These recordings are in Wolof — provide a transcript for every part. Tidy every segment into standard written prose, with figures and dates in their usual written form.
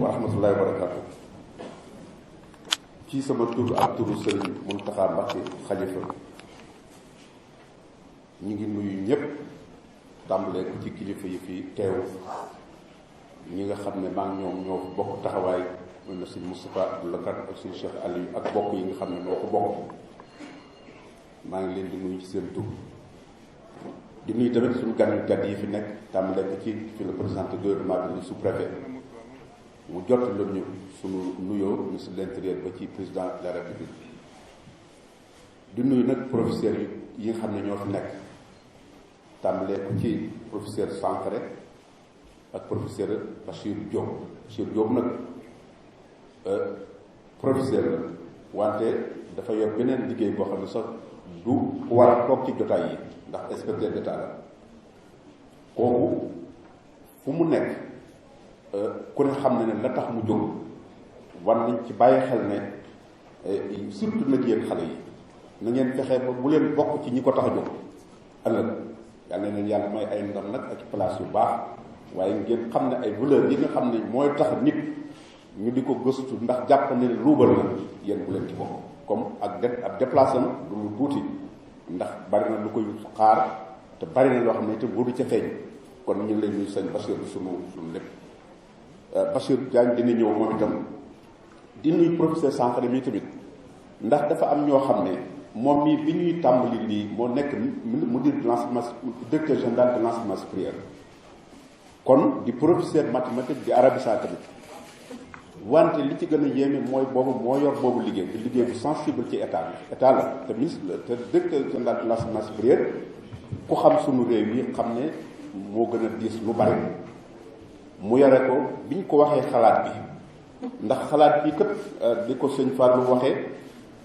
wa rahmatullahi wa barakatu. ci sama tur ak turu Sëriñ Muntaxa Mbàkke xalifa ñi ngi nuyu ñëpp tàmbalee ko ci kilifa yi fi teew ñi nga xam ne maa ngi ñoom ñoo bokk taxawaay mën na Sëriñ Moustapha Abdoul Lakhat ak Sëriñ Cheikh Aliou ak bokk yi nga xam ne ñoo ko bokk maa ngi leen di nuyu ci seen tur di nuyu tamit suñu gan yi fi nekk tàmbalee ko ci fi le président du gouvernement bi sous-préfet mu jot la ñu suñu nuyoo ministre de l'intérieur ba ci président de la république di nuyu nag professeurs yi nga xam ne ñoo fi nekk tàmbalee ko ci professeur Sankaré ak professeur Bachir Diop nag professeur la wante dafa yor beneen liggéey boo xam ne sax du war a toog ci jotaay yi ndax inspecteur d'état la kooku fu mu nekk ku ne xam ne la tax mu jóg war nañ ci bàyyi xel ne surtout nag yéen xale yi na ngeen fexe ba bu leen bokk ci ñi ko tax a jóg ëllëg yàlla na leen yàlla may ay ndam nag ak place yu baax waaye ngeen xam ne ay valeur yi nga xam ne mooy tax nit ñu di ko gëstu ndax jàpp ne luubal na yéen bu leen ci bokk comme ab déplacement du lu tuuti ndax bari na lu koy xaar te bari na loo xam ne itam waru ca feeñ kon ñu ngi lay nuyu sëñ Bachir sunu lépp Bachir Diagne dina ñëw moom itam di nuyu professeur Sankaré mi tamit ndax dafa am ñoo xam ne moom mii bi ñuy tàmbali lii moo nekk mudir de l'enseignement directeur général de l'enseignement supérieur kon di professeur mathématique di arabisant tamit wante li ci gën a yéeme mooy boobu moo yor boobu liggéey di liggéey bu sensible ci état bi état la te ministre te directeur général de l'enseignement supérieur ku xam sunu réew yi xam ne moo gën a diis lu bari mu yore ko bi ñu ko waxee xalaat bi ndax xalaat bi kat di ko sëñ Fallou waxee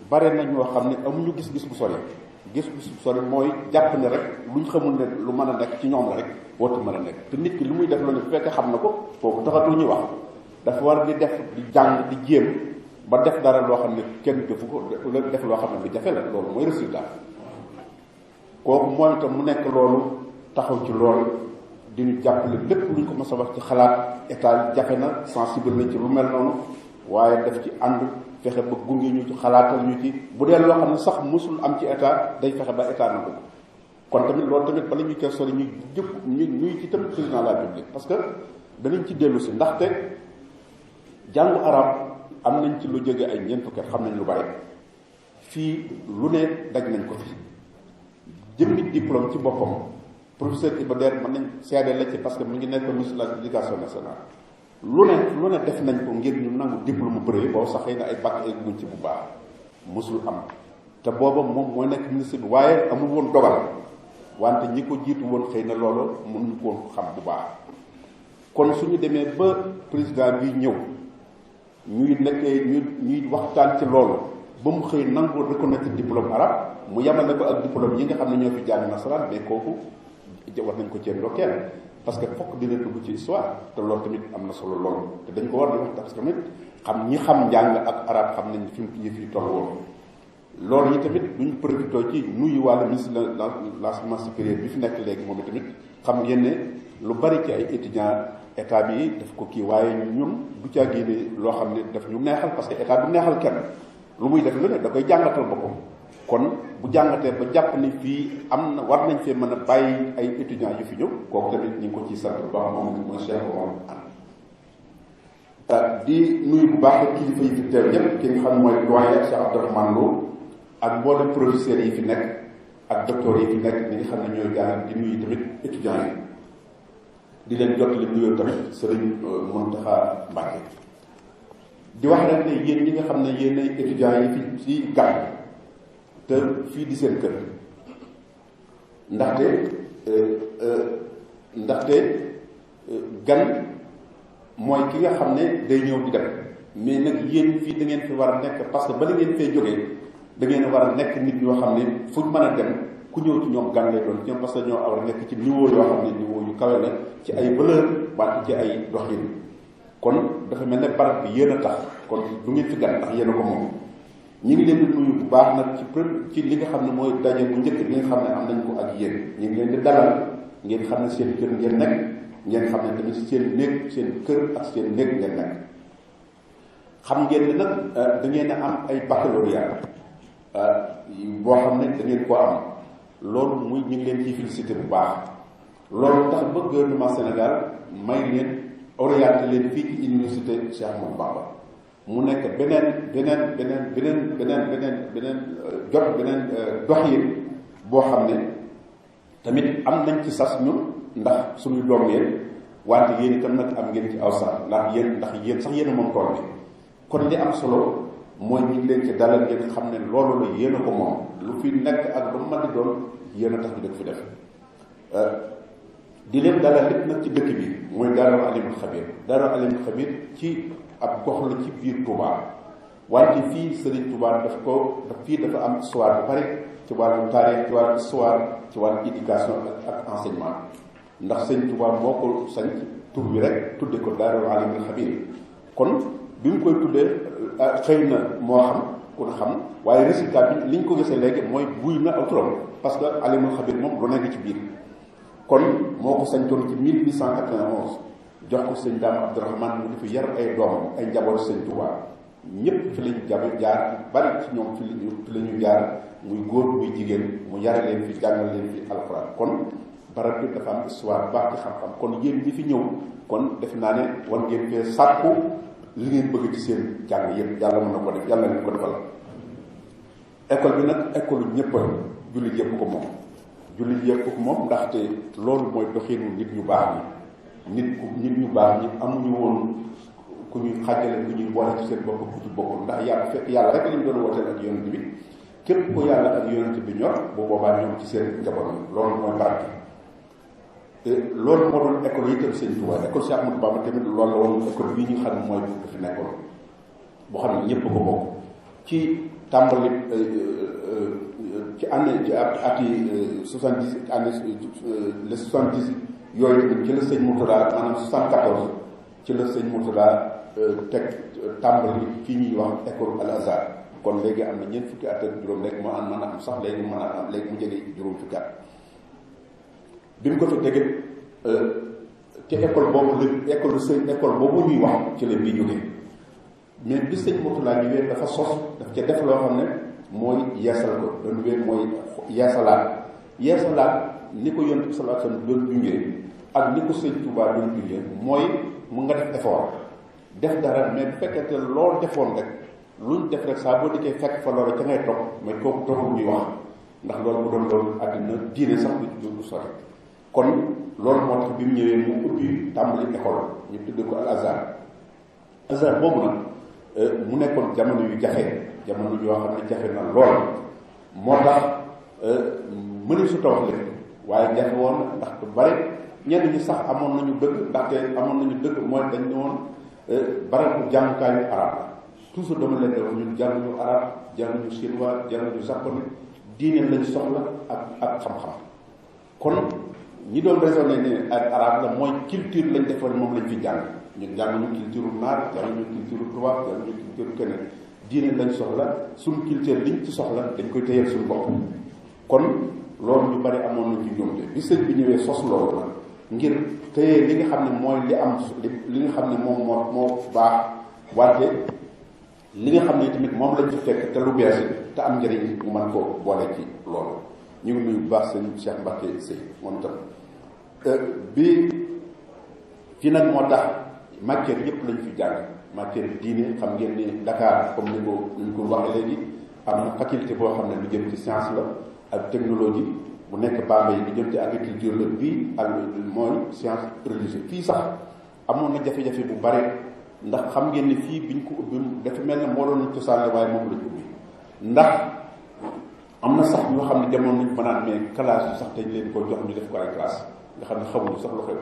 bare na ñoo xam ne amuñu gis-gis bu sori gis-gis bu sori mooy jàpp ne rek luñ xamul ne lu mën a nekk ci ñoom la rek wootu mën a nekk te nit ki lu muy def loolu bu fekkee xam na ko kooku taxatul ñuy wax dafa war di def di jàng di jéem ba def dara loo xam ne kenn defu ko def loo xam ne lu jafe la loolu mooy résultat kooku mooy itam mu nekk loolu taxaw ci loolu di ñu jàppale lépp luñ ko mës a wax ci xalaat état jafe na sensible nañ ci lu mel noonu waaye def ci ànd fexe ba gunge ñu ci xalaatal ñu ci bu dee loo xam ne sax mosul am ci état day fexe ba état na ko kon tamit loolu tamit bala ñuy koy sori ñu jëpp ñuy ci tamit président de la République parce que danañ ci dellu si ndaxte jàngu arab am nañ ci lu jóge ay ñeent fukki at xam nañ lu bari fii lu ne daj nañ ko fi jëmmi diplôme ci boppam professeur Iba Der mën nañ seede la ci parce que mu ngi nekk ministre de l'éducation nationale lu ne def nañ ko ngir ñu nangu diplôme bëre boobu sax xëy na ay bac ay guñ ci bu baax mosul am te booba moom mooy nekk ministre bi waaye amul woon dogal wante ñi ko jiitu woon xëy na loolu mënuñu ko woon xam bu baax kon suñu demee ba président bi ñëw ñuy nekkee ñuy waxtaan ci loolu ba mu xëy nangu reconnaître diplôme arabe mu yamale ko ak diplôme yi nga xam ne ñoo fi jàng nasaraan mais kooku war nañ ko cee ndokkeel parce que fokk dina dugg ci histoire te loolu tamit am na solo loolu te dañ ko war di wax parce que tamit xam ñi xam njàng ak arabe xam nañ fi mu yëf yi toll woon loolu yi tamit duñ profité ci nuyu wàlla ministre de l'enseignement supérieur bi fi nekk léegi moom tamit xam ngeen ne lu bari ci ay étudiants état bi daf ko kii waaye ñun du caa génne loo xam ne daf ñu neexal parce que état du neexal kenn lu muy def lu ne da koy jàngatal boppam kon bu jàngatee ba jàpp ni fii am na war nañ fee mën a bàyyi ay étudiants yu fi ñëw kooku tamit ñu ngi ko ciy sant bu baax moom mooy Cheikh Omar Anne di nuyu bu baax kilifa yi fi teew yépp ki nga xam mooy doyen Cheikh Abdourahmane Lo ak mboolem professeurs yi fi nekk ak docteurs yi fi nekk ñi nga xam ne ñooy jàng di nuyu tamit étudiants yi di leen jot li nuyoo tamit Serigne Mountakha Mbacké di wax rek ne yéen ñi nga xam ne yéen ay étudiants yi fi ci gan te fii di seen kër ndaxte gan mooy ki nga xam ne day ñëw di dem mais nag yéen fii da ngeen fi war a nekk parce que bala ngeen fee jógee da ngeen war a nekk nit ñoo xam ne fuñ mën a dem ku ñëw ci ñoom gan lay doon ñoom parce que ñoo war a nekk ci niveau yoo xam ne niveau yu kawe la ci ay valeur wante ci ay doxin kon dafa mel ne barab bi yéen a tax kon du ngeen fi gan ndax yéen a ko moom ñi ngi leen di nuyu bu baax nag ci li nga xam ne mooy daje bu njëkk bi nga xam ne am nañ ko ak yéen ñu ngi leen di dalal ngeen xam ne seen kër ngeen nekk ngeen xam ne tamit seen néeg seen kër ak seen néeg ngeen nekk xam ngeen ne nag da ngeen a am ay baccalauréat boo xam ne da ngeen koo am loolu muy ñu ngi leen ciy félicité bu baax loolu tax ba gouvernement Sénégal may leen orienté leen fii ci université Cheikh Ahmadou Bamba mu nekk beneen doxin boo xam ne tamit am nañ ci sas ñun ndax suñuy doom yéen wante yéen itam nag am ngeen ci aw sax ndax yéen sax yéen a moom tool bi kon li am solo mooy ñu ngi leen ci dalal ngeen xam ne loolu la yéen a ko moom lu fi nekk ak lu mën di doon yéen a tax ñu dëkk fi def di leen dalal lépp nag ci dëkk bi mooy Daaru Alimul Xabiir ci ab gox la ci biir Touba wante fii Serigne Touba dafa am histoire bu bari ci wàllu taarix ci wàllu histoire ci wàllu éducation ak enseignement ndax Serigne Touba moo ko sañ tur bi rek tudde ko Daaru Alimul Xabiir kon bi mu koy tuddee xëy na moo xam ku ne xam waaye résultat bi li ñu ko gisee léegi mooy buy na aw turam parce que Alimul Xabiir moom lu nekk ci biir kon moo ko sañtoon ci 1891 jox ko sëñ Daam Abdourahmane mu di fi yar ay doomam ay njaboot sëñ Touba ñëpp fi lañu jaar bari ci ñoom fi lañu jaar muy góor muy jigéen mu yare leen fi jàngal leen fi alxuraan kon barab bi dafa am histoire baax ci xam-xam kon yéen ñi fi ñëw kon def naa ne war ngeen fee sàkku li ngeen bëgg ci seen jàng yëpp yàlla mën na ko def yàlla nañ ko defal école bi nag école ñëpp jullit yëpp ko moom ndaxte loolu mooy doxinu nit ñu baax ñi nit ñu baax ñi amuñu woon ku ñuy xàjjale ku ñuy boole ci seen bopp ku ci bokkul ndax yàlla rek lañu doon wooteel ak yonent bi képp ko yàlla ak yonent bi ñor bu boobaa ñoom ci seen njaboot yi loolu mooy barke te loolu moo doon école yi tam sëñ Touba école Cheikh Ahmadou Bamba tamit loolu la woon école bii ñu xam ne mooy bu fi nekkoon boo xam ne ñëpp ko bokk ci tàmbali ci année ci at yi 70 année les 70 yooyu tamit ci la sëñ Mourtada maanaam 74 ci la sëñ Mourtada teg tàmbali fii ñuy wax école Al Azhar kon léegi am na ñeent fukki at ak juróom léegi moo am mën a am sax léegi mën a am léegi mu jege juróom fukki at bi mu ko fi tegee ci école boobu la école boobu ñuy wax ci la bii jógee mais bi sëñ Mourtada ñëwee dafa sos daf ca def loo xam ne mooy yeesal ko doon wee mooy yeesalaat ni ko Yonent bi sallallahu alayhi wasallam doon junjee ak ni ko sëñ Touba doon junjee mooy mu nga def effort def dara mais bu fekkente loolu defoon rek luñ def rek saa boo dikkee fekk fa loolu ca ngay toog mais kooku toogul ñuy wax ndax loolu bu doon loolu àddina diine sax du sori kon loolu moo tax bi mu ñëwee mu ubbi tàmbali école ñu tuddee ko Al Azhar boobu nag mu nekkoon jamono yu jafe jamono yoo xam ne jafe na lool moo tax mëni su tawax leen waaye jafe woon ndax du bari ñenn ñi sax amoon nañu dëgg ndaxte amoon nañu dëgg mooy dañ ne woon barabu jàngukaayu arab la toujours dama leen def ñun jànguñu arab jànguñu chinois jànguñu japonais diine lañ soxla ak xam-xam kon ñi doon raisonné ne ak arab la mooy culture lañ defoon moom lañ fi jàng ñun jànguñu culture naar jànguñu culture tubaab jànguñu culture keneen diine lañ soxla suñ culture liñ ci soxla dañ koy téyeel suñu bopp kon loolu ñu bari amoon nañ ci ñoom bi sëñ bi ñëwee sos loolu la ngir téye li nga xam ne mooy li am li nga xam ne moom moo baax wante li nga xam ne tamit moom lañ fi fekk te lu bees te am njëriñ mu mën koo boole ci loolu ñu ngi nuyu bu baax sëñ Cheikh Mbacke Seye moom itam bi fi nag moo tax matière yëpp lañ fi jàng matière diine xam ngeen ni Dakar comme ni ko waxee léegi am na faculté boo xam ne lu jëm ci science la ak technologie bu nekk Bambey lu jëm ci agriculture la bii ak mooy science religieuse fii sax amoon na jafe-jafe bu bare ndax xam ngeen ni fii biñ ko ubbi dafa mel ne moo doon cosaan waaye moom lañ ubbi ndax am na sax ñoo xam ne demoon nañ mënaan mais classe yi sax dañ leen ko jox ñu def ko ay classe nga xam ne xamuñu sax lu xew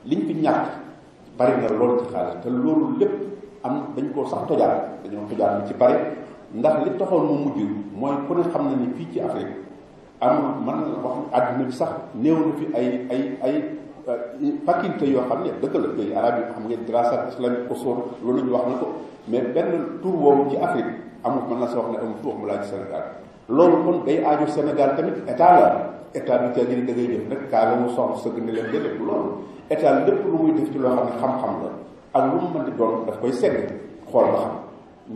liñ fi ñàkk bari na loolu ci xaalis te loolu lépp am dañ koo sax tojaat dañoo tojaat lu ci bari ndax li taxoon mu mujj mooy ku ne xam na ni fii ci Afrique am man wax àdduna bi sax néew na fi ay faculté yoo xam ne dëgg la pays arabe yi xam ngeen dirasat islamique usul loolu ñu wax na ko mais benn tur boobu ci Afrique amul mën na sa wax ne amul fu wax mu laa ci Sénégal loolu kon day aaju Sénégal tamit état la état bi tey jii da ngay jëf rek kaa la mu soxla sëgg ne leen déedéet loolu état lépp lu muy def ci loo xam ne xam-xam la ak lu mu mën di doon daf koy segg xool ba xam